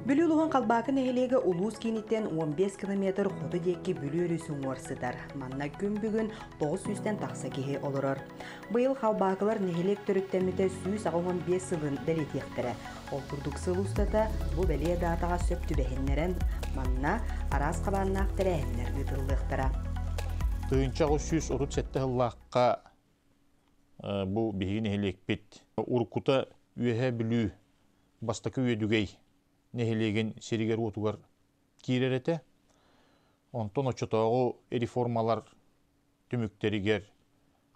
Бүлүү улууһун Халбаакы нэһилиэгэ улуус кииниттэн 15 километр хоту диэки Бүлүү өрүс уҥуор сытар. Манна күн бүгүн 900-тэн тахса киһи олорор. Быйыл Халбаакылар нэһилиэк төрүттэммитэ 185 сылын бэлиэтиэхтэрэ. Ол курдук сыл устата бу бэлиэ даатаҕа сөп түбэһиннэрэн манна араас хабааннаах тэрээһиннэр ыытыллыахтара. 1837 сыллаахха бу биһиги нэһилиэкпит уруккута Үөһээ Бүлүү бастакы Үөдүгэй нэһилиэгин сиригэр-уотугар киирэр этэ. Онтон оччотооҕу реформалар түмүктэригэр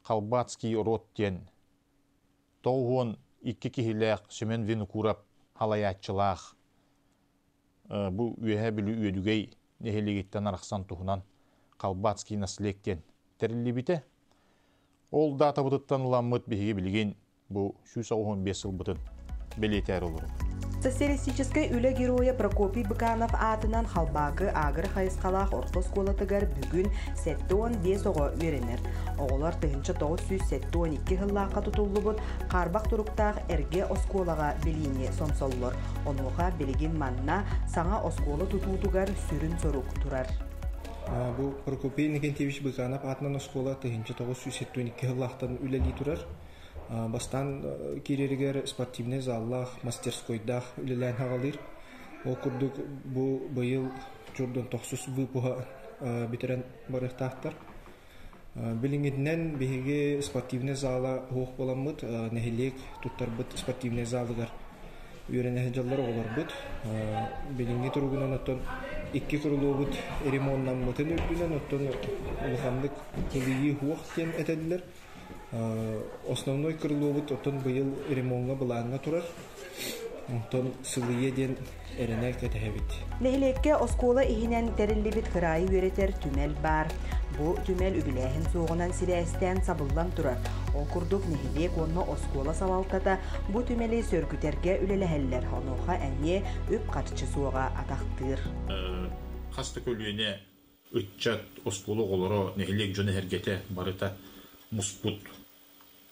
Халбатский род диэн 92 киһилээх Семен Винокуров халайааччылаах бу Үөһээ Бүлүү Үөдүгэй нэһилиэгиттэн арахсан туһунан Халбатский наслег диэн тэриллибитэ. Ол даатабытыттан ыламмыт биһиги билигин бу 195 сылбытын бэлиэтээр олоробут. Социалистическай үлэ геройа Прокопий Быканов аатынан Халбаакы агро хайысхалаах орто оскуолатыгар бүгүн 75 оҕо үөрэнэр. Оҕолор 1972 сыллаахха тутуллубут хаарбах туруктаах эргэ оскуолаҕа билиини сомсоллор. Онуоха билигин манна саҥа оскуола тутуутугар сүрүн сорук турар. Бу Прокопий Иннокентьевич Быканов аатынан оскуола 1972 сыллаахтан үлэлии турар. Бастаан киирэригэр спортивнай заллаах, мастерскойдаах үлэлээн хаҕалыыр. Ол курдук бу быйыл чурдун тохсус выпуһа бүтэрэн барыахтаахтар. Билиҥҥитинэн биһиги спортивнай зала суох буоламмыт, нэһилиэк туттарбыт спортивнай залыгар үөрэнэ сылдьаллар оҕолорбут. Билиҥҥи туругунан оттон икки крылобут ремоннаммытын үрдүнэн оттон улаханнык кылыйыы суох диэн этэллэр. Основной крылобут оттон быйыл ремоҥҥа былааҥҥа турар. Онтон сылыйыа диэн эрэнэ кэтэһэбит. Нэһилиэккэ оскуола иһинэн тэриллибит кыраайы үөрэтэр түмэл баар. Бу түмэл үбүлээһин суоҕунан сибээстээн сабыллан турар. Ол курдук нэһилиэк уонна оскуола салалтата бу түмэли сөргүтэргэ үлэлэһэллэр. Онуоха эмиэ үп-харчы суоҕа атахтыыр. Хас да көлүөнэ ыччат, оскуола оҕолоро, нэһилиэк дьоно-сэргэтэ барыта муспут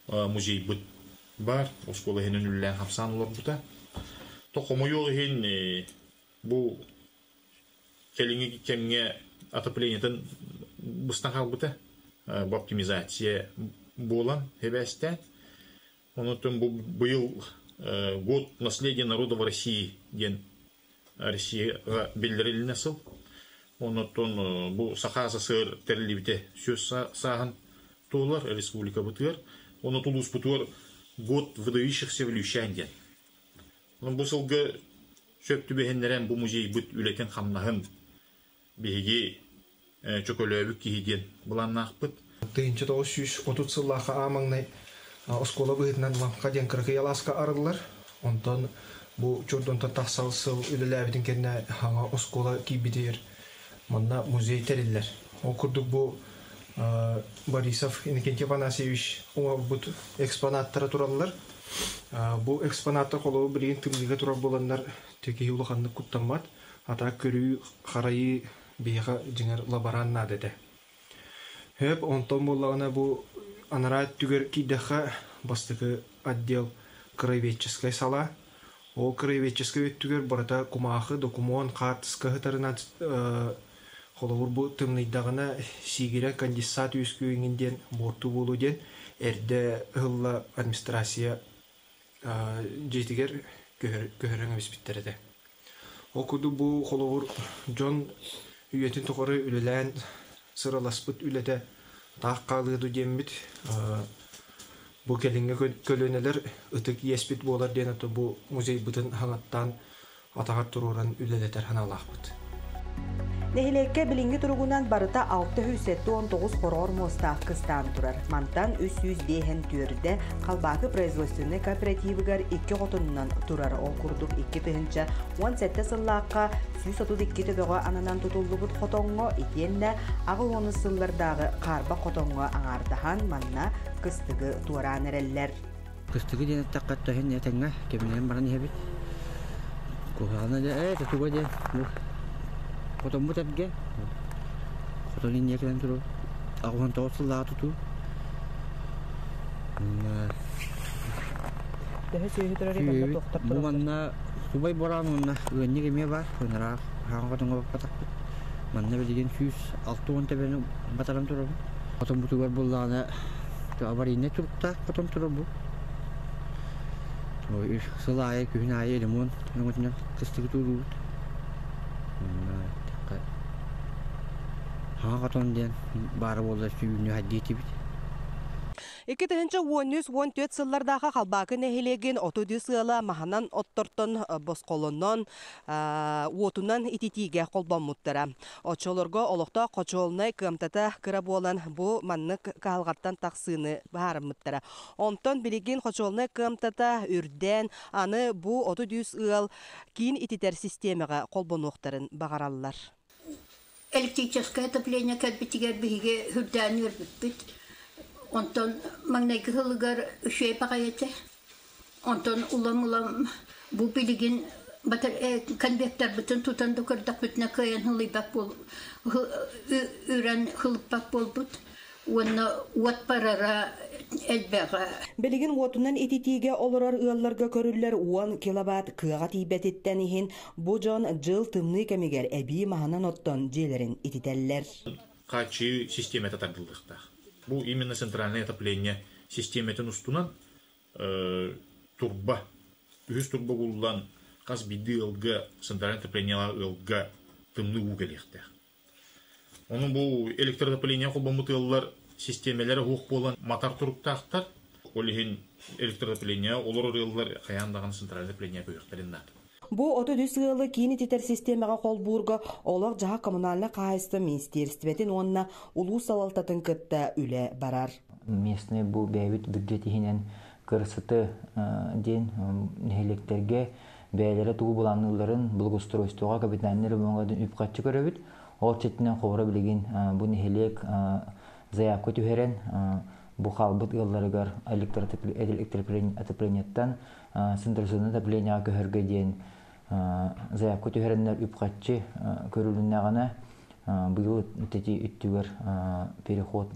музейбыт баар. Оскуола иһинэн үлэлээн-хамсаан олорбута. То хомойуох иһин бу кэлиҥҥи кэмҥэ отоплениетын быстан хаалбыта. Бу оптимизация буолан эбээстээн. Онон бу быйыл «Год наследия народов России» диэн Россияҕа биллэрилинэ сыл. Оннуттан бу Саха СССР тэриллибитэ сүүс сааһын туолар республикабытыгар. Ону тулууспутугар «Год выдающихся вилюйчан» диэн. Бу сылга сөп түбэһиннэрэн бу музейбыт үлэтин-хамнаһын биһиги чөкөлөөбүт киһи диэн былааннаахпыт. 1930 сыллаахха аамаҥнай оскуола быһыытынан Лаҥха диэн кыракый алааска арыллар. Онтон бу Чурдунтан тахсал сыл үлэлээбитин кэннэ саҥа оскуола киирбитигэр манна музей тэриллэр. Ол курдук бу Борисов Иннокентий Афанасьевич оҥорбут экспонаттара тураллар. Бу экспонаттар холобур билигин тымныыга турар буоланнар киһи улаханнык куттаммат. Ата көрүү, харайыы биһиэхэ дьиҥэр лабараан наада этэ. Хөп, онтон буоллаҕына бу анараа өттүгэр киирдэххэ бастакы отдел краеведческай салаа. Ол краеведческай өттүгэр барыта кумаахы, докумуон, хаартыска сытарынан холобур бу тымныйдаҕына сиигирэ конденсат үөскүө иҥин диэн буорту буолуо диэн эрдэ ыһылла администрация дьиэтигэр көһөрөн кэбиспиттэр этэ. Ол курдук бу холобур дьон үйэтин тухары үлэлээн сыраласпыт үлэтэ таах хаалыа дуо диэммит бу кэлиҥҥи көлүөнэлэр ытык иэспит буолар диэн бу музейбытын хаҥаттаан атаҕар туруоран үлэлэтэр санаалаахпыт. Нэһилиэккэ билиҥҥи туругунан барыта 679 хороҕор муостаах кыстаан турар. Мантан 305 түөрдэ Халбаакы производственнай кооперативыгар икки хотонунан турар. Ол курдук 2017 сыллаахха 132 төбөҕө ананан тутуллубут хотоҥҥо итиэннэ аҕыс сыллардааҕы хаарбах хотоҥҥо аҥаардаһан манна кыстыгы туораан эрэллэр. Кыстыгы диэн эттэххэ төһөн этэҥҥэ кэминэн баран иһэбит. Куһаҕана дьэ ээ тутуга диэн бу хотоммут эргэ хотон инньэ кэлэн турар 89 сыллааҕы тутуу. Төһө сүөһү турар манна туохтар Бу манна Субай бораан уонна ыанньык эмиэ баар. Ыраах хаҥа хотоҥҥо баппатахпыт. Манна билигин 160 төбөнү батаран турабыт. Хотоммутугар буллаҕына аварийнай туруктаах хотон турар бу. Сыл аайы, күһүн аайы ремонт өҥөтүнэн кыстыгы туруубут. Хаҥа хотон диэн баара буоллар сүүнү хайдыы этибит. 2013-14 сыллардаахы Халбаакы нэһилиэгин 33 ыала маһынан оттортон босхолонон, уотунан ититиигэ холбоммуттара. Оччолорго олохтоох хочуолунай кыамтата кыра буолан, бу маннык кыһалҕаттан тахсыыны быһаарыммыттара. Онтон билигин хочуолунай кыамтата үрдээн, аны бу 33 ыал киин ититэр систиэмэҕэ холбонуохтарын баҕараллар. Электрическое отопление кэлбитигэр биһиги үрдээн үөрбүппүт. Онтон маҥнайгы сылыгар үчүгэй баҕайы этэ. Онтон улам-улам бу билигин конвекторбытын тутан да көрдөхпүтүнэ кыайан ылыйбат буол үрэн ылыппат буолбут уонна уот барара элбэҕэ. Билигин уотунан ититиигэ олорор ыалларга көрүллэр 10 киловатт кыаҕа тиийбэтиттэн иһин бу дьон дьыл тымныы кэмигэр эбии маһынан оттон дьиэлэрин ититэллэр. Хааччыйыы систиэмэтэ тардыллыахтаах. Бу именно центральное отопление систиэмэтин устунан турба, үһүс турба угуллан хас биирдии ыалга центральное отоплениелаах ыалга тымныы уу кэлиэхтээх. Ону бу электроотопление холбоммут ыаллар систиэмэлэрэ суох буолан матар туруктаахтар. Ол иһин электроотопление олорор ыаллар хайаан даҕаны центральное отопление көһүөхтэрин наада. Бу 33 ыалы киин ититэр систиэмэҕэ холбуурга олох-дьаһах коммунальнай хаһаайыстыба министиэристибэтин уонна улуус салалтатын кытта үлэ барар. Местный бу бэйэбит бюджет иһинэн кырсыты диэн нэһилиэктэргэ бэйэлэрэ тугу былаанныылларын благоустройствоҕа капитальнай ремоҥҥа үп-харчы көрөбүт. Ол чэтинэн хобура билигин бу нэһилиэк заявка түһэрэн бу хаалбыт ыалларыгар электроотоплениеттан централизованное отоплениеҕа көһөргө диэн заявка түһэрэннэр үп-харчы көрүлүннэҕинэ быйыл ити өттүгэр переход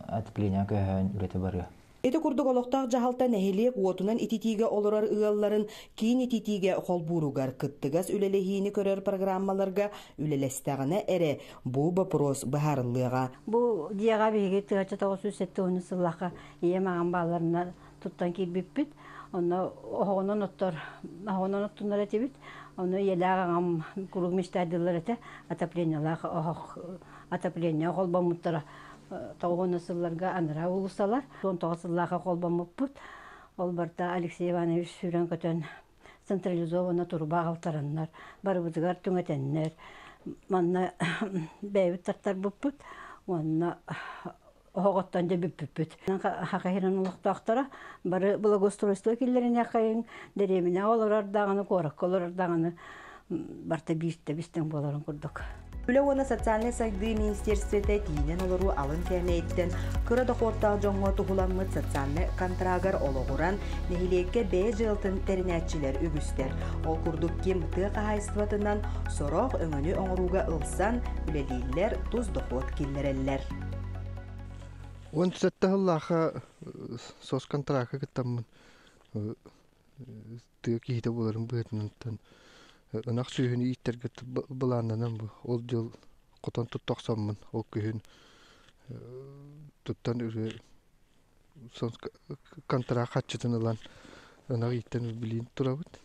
отоплениеҕа көһөөн үлэтэ барыа. Ити курдук олохтоох дьаһалта нэһилиэк уотунан ититиигэ олорор ыалларын киин ититиигэ холбууругар кыттыгас үлэлэһиини көрөр программаларга үлэлэстэҕинэ эрэ бу боппуруос быһаарыллыаҕа. Бу дьиэҕэ биһиги 1970 сыллаахха ийэм аҕам баалларына туттан киирбиппит. Онно оһоҕунан оттор, оһоҕунан оттунар этибит. Ону ийэлээх аҕам куруук мечтайдыыллар этэ. Отоплениелаах оһох, отопление холбоммуттара. Тоҕуона сылларга анараа уулуссалар. 19 сыллаахха холбоммуппут. Ол барыта Алексей Иванович сүүрэн-көтөн централизованно турба аҕалтараннар, барыбытыгар түҥэтэннэр, манна бэйэбит тартарбыппыт уонна оһоҕоттон дьэ бүппүппүт. Хахаһиран олохтоохторо бары благоустройство киллэриниэххэйиҥ, дэриэбинэҕэ олорор даҕаны, куоракка олорор даҕаны барыта бииртэ бистэн буоларын курдук. Үлэ уонна социальнай сайдыы министиэристибэтэ тиийинэн олоруу алын кээмэйиттэн кыра дохуоттаах дьоҥҥо туһуламмыт социальнай контрагар олоҕуран, нэһилиэккэ бэйэ дьыалатын тэринээччилэр үгүстэр. Ол курдук ким тыа хаһаайыстыбатынан сорох өҥөнү оҥорууга ылсан үлэлииллэр, тус дохуот киллэрэллэр. 17 сыллаахха соцконтракка кыттаммын тыа киһитэ буоларым быһыытынан ынах сүөһүнү ииттэргэ былааннанан ол дьыл хотон тутта охсоммун ол күһүн туттан контракт харчытын ылан ынах ииттэн билиин турабыт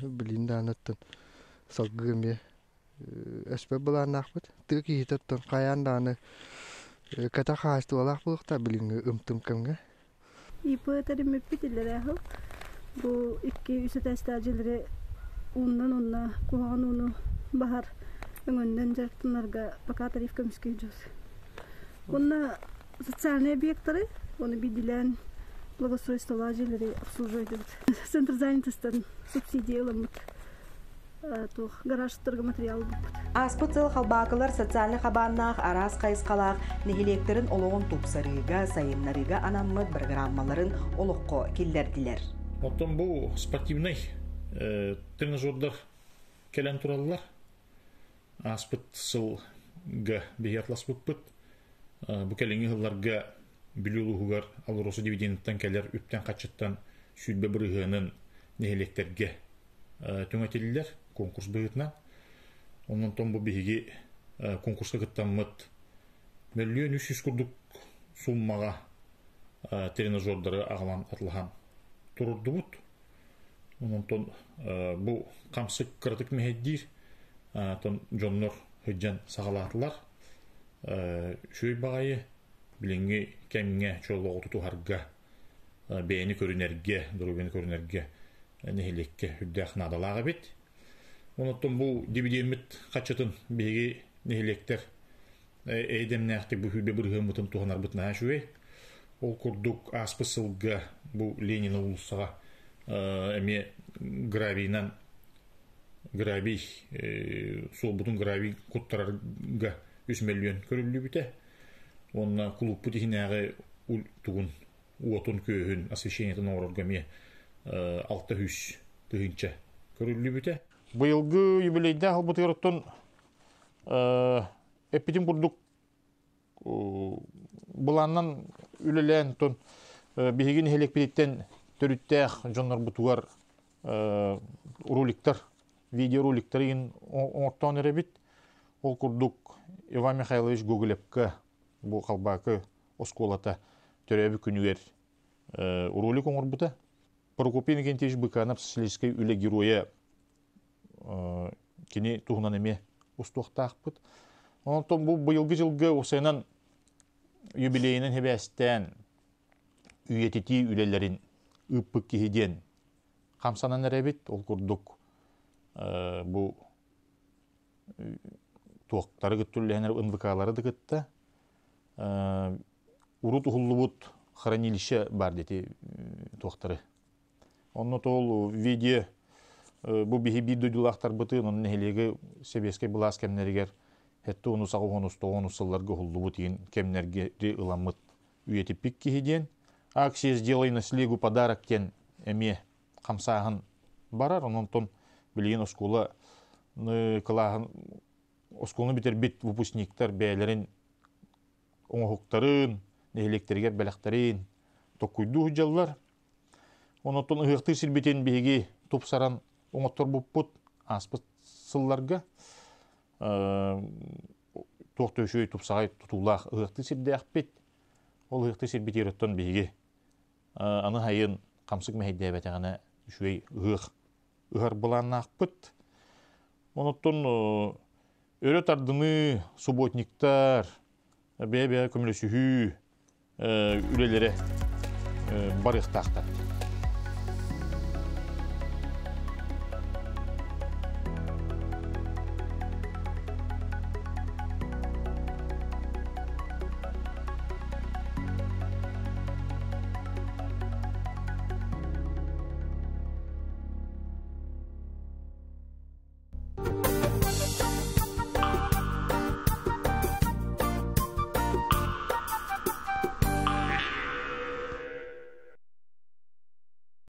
билиин даҕаныттан салгыы эмиэ өспөт былааннаахпыт тыа киһитэ оттон хайаан даҕаны кэтэх хаһаайыстыбалаах буолуохтаах билиҥҥи ымтым кэмҥэ ИП-тэриммиппит иллэрээһил бу икки үс этээстээх дьиэлэри ууннан уонна куһаҕан ууну баһар өҥөннөн дьарыктанарга пока тариф көмүскүү дьос. Уонна социальные объекттары, оны биирдилээн благоустройстволаах дьиэлэри обслуживайдыбыт. Центр занятостан субсидия ыламмыт. Туох гаражтарга материал ылбыппыт. Ааспыт сыл халбаакылар социальнай хабааннаах араас хайысхалаах нэһилиэктэрин олоҕун тупсарыыга, сайыннарыыга анаммыт программаларын олоххо киллэрдилэр. Оттон бу спортивнай тренажердар кэлэн тураллар. Ааспыт сылга биһи атласпыппыт. Бу кэлиҥҥи сылларга Бүлүү улууһугар АЛРОСА дивидендиттэн кэлэр үптэн-харчыттан 20 бырыһыанын нэһилиэктэргэ түҥэтиллэр конкурс быһыытынан. Онон бу биһиги конкурска кыттаммыт 1 300 000 курдук суммаҕа тренажердары аҕалан атылаһан турурдубут. Онон бу хамсык кыратык мэһэйдиир, тон дьоннор сылдьан саҕалаатылар. Үчүгэй баҕайы билиҥҥи кэмҥэ чолоҕу тутуһарга, бэйэни көрүнэргэ, доруобуйаны көрүнэргэ нэһилиэккэ үрдээх наадалаах эбит. Онон бу дивидендмит хаччытын биһиги нэһилиэктэр эйдемнээхтик бу хүлбэ бырыһыаммытын туһанарбыт наһаа үчүгэй. Ол курдук ааспыт сылга бу Ленина уулуссаҕа эмиэ гравийынан гравий суолбутун гравий куттарарга 3 миллион көрүллүбүтэ. Онна кулуппут иһинээҕи тугун уотун көөһүн освещениетын оҥорорго эмиэ 600 тыһыынча көрүллүбүтэ. Быйылгы юбилейдээх албытыгар оттон эппитин курдук былааннан үлэлээн тон биһиги нэһилиэкпититтэн төрүттээх дьоннорбутугар роликтар, видеороликтар иин оҥортоон эрэбит. Ол курдук Иван Михайлович Гоголевка бу Халбаакы оскуолата төрөөбүт күнүгэр ролик оҥорбута. Прокопий Иннокентьевич Быканов социалистическай үлэ геройа кини туһунан эмиэ устуохтаахпыт. Онтон бу быйылгы жылга усайынан юбилейинэн хэбээстээн үйэтитии үлэлэрин ыыппыт киһи диэн хамсанан эрэбит. Ол курдук бу туохтары кыттуллэһэнэр НВК-лары да кытта урут уһуллубут хранилище бар дети туохтары. Онно тол видео бу биһи биир дойдулаахтарбытын, онон нэһилиэги сэбиэскэй былаас кэмнэригэр хетте ону саҕа уонус тоҕонус сылларга уһуллубут иин кэмнэргэ ыламмыт үйэтиппит киһи диэн. Акция «Сделай наслегу подарок» диэн эмиэ хамсааһын барар. Онон билигин оскуола кылааһын оскуоланы бүтэрбит выпускниктар бэйэлэрин оҥоһуктарын, нэһилиэктэригэр бэлэхтэрин токкуйдуу сылдьаллар. Онон ыһыахтыы сирбитин биһиги тупсаран оҥотторбуппут ааспыт сылларга туох төшөй тупсаҕай тутуулаах ыһыахтыы сирдээхпит. Ол ыһыахтыы сирбитигэр оттон биһиги аны хайын хамсык мэһэйдээбэтэҕинэ үчүгэй ыһыах ыһар былааннаахпыт. Онуттан өрө тардыныы, субботниктар, бэйэ-бэйэ көмөлөсүһүү үлэлэрэ барыахтаахтар.